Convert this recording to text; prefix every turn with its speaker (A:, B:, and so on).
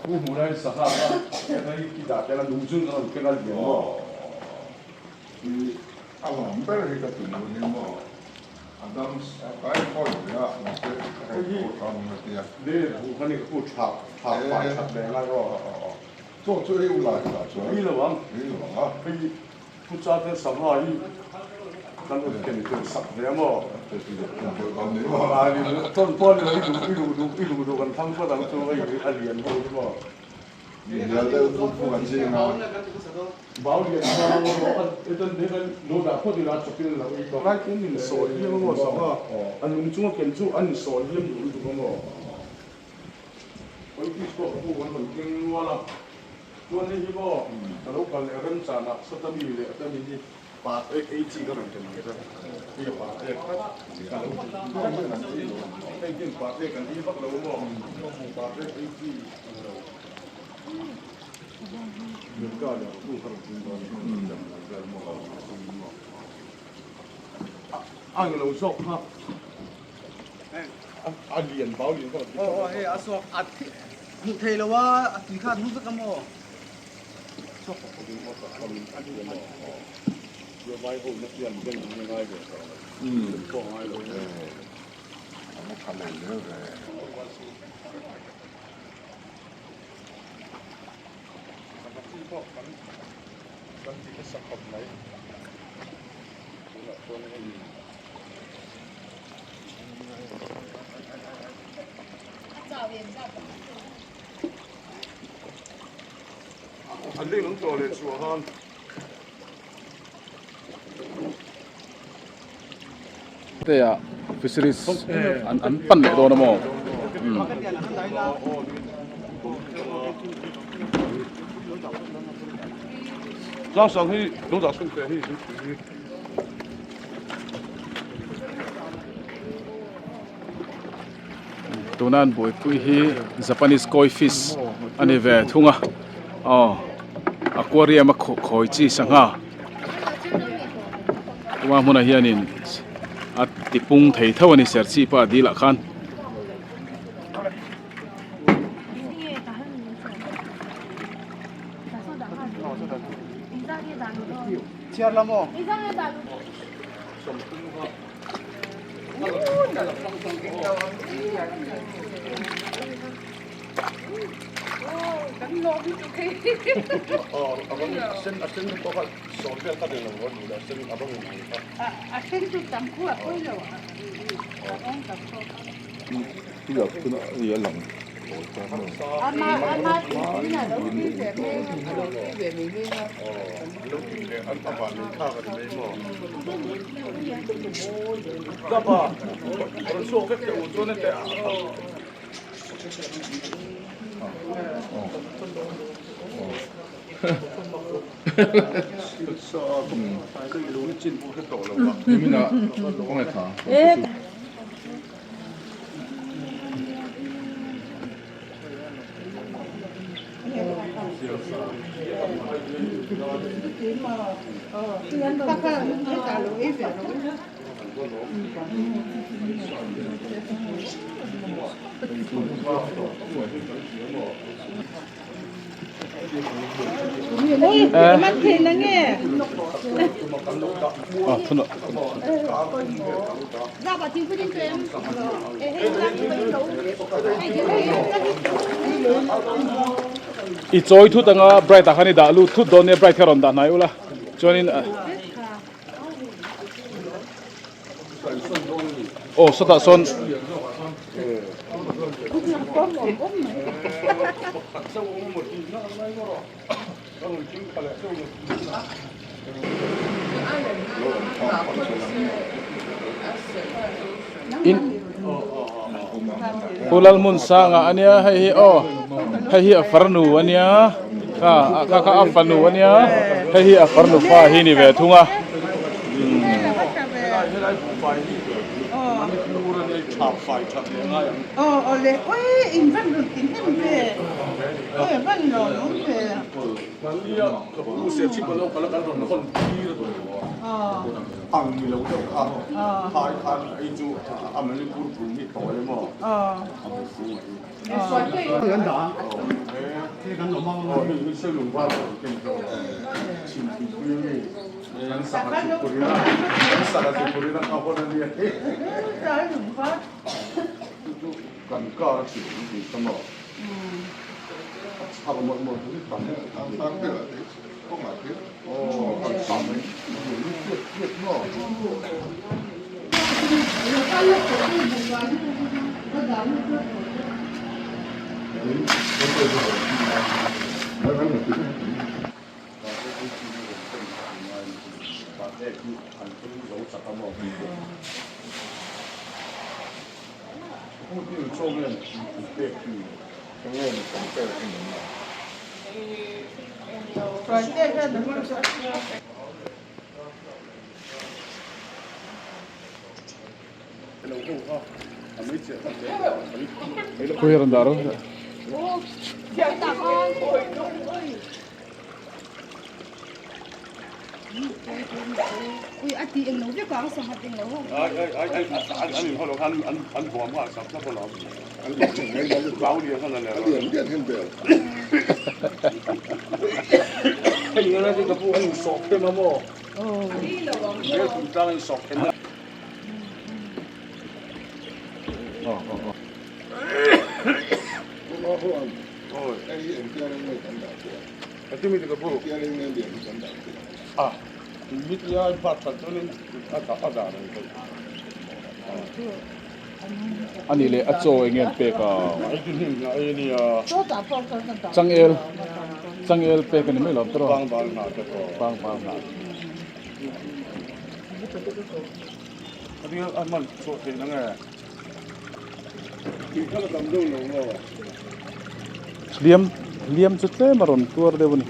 A: pu hmuh laiin sangha kha hei i dah tel a nung chung kan rawn keng a lian maw?
B: A vang ber hi ka ti lo ni maw? A dam a kai khawi ve a, mahse ka rawn khaw hram ang a tia.
A: Le buh kha ni ka pu thak thak fai that ve ngai aw.
B: Chaw chu ei ulai tah chuan.
A: Ei lo ang.
B: Ei lo ang a.
A: Hei Pu Chate sangha hi kan rawn ken tur sak ve a maw? Tawn pawh a ni lo, i duh i duh duh i duh duh kan thlang phawt ang chu hei a lian ho hi maw? Bau lian kha hetan hetan lo dah phawt ila chawpin a lo ei tawh. Lai khian in sawi hliam a maw sangha a nung chunga ken chu an insawi hliam duh lutuk a maw? Politics pawh ka pu kan rawn keng nual a. Chuan hei hi maw ka lo kal leh remchanah Satami leh Atami hi pat ek ei chi ka rawn ken ang che. Hei a pat ek ka lo ti hei hian pat ek an ei vak lo maw pat ek ei chi a ni lo. Milka leh Rutu ka rawn ken dawn a ang lo zawk kha a lian bau lian ka rawn ti.
C: Aw aw hei a suak a thi Hmuh thei lo a, a tui kha an hmu vek a maw?
A: An leng an tawh leh chhuah han.
D: Te ah fisheries an an pan leh dawn a maw?
A: Tlang sang hi lo dah sawn teh hei hi.
D: Tuna an buaipui hi Japanese koi fish a ni ve thung a aw aquarium a khawi chi sangha tuma hmunah hianin a tipung thei tho a ni serchhip a dil ah khan. I chawi thut anga bright ah khan i dah lut thut dawn nia bright kha rawn dah hnai ula chuanin aw sawtah sawn in Pu Lalhmunsanga ania hei hi aw hei hi a farnu ania kha kha kha a fanu ania hei hi a farnu fa hi ni ve thung a. Khawi rawn dah rawh. Ani leh a chaw eng nge an pek a? Changel changel pek a ni mai lo tawh a? Pangbal hnah. Hliam hliam chu tlem a rawn tuar deuh a ni.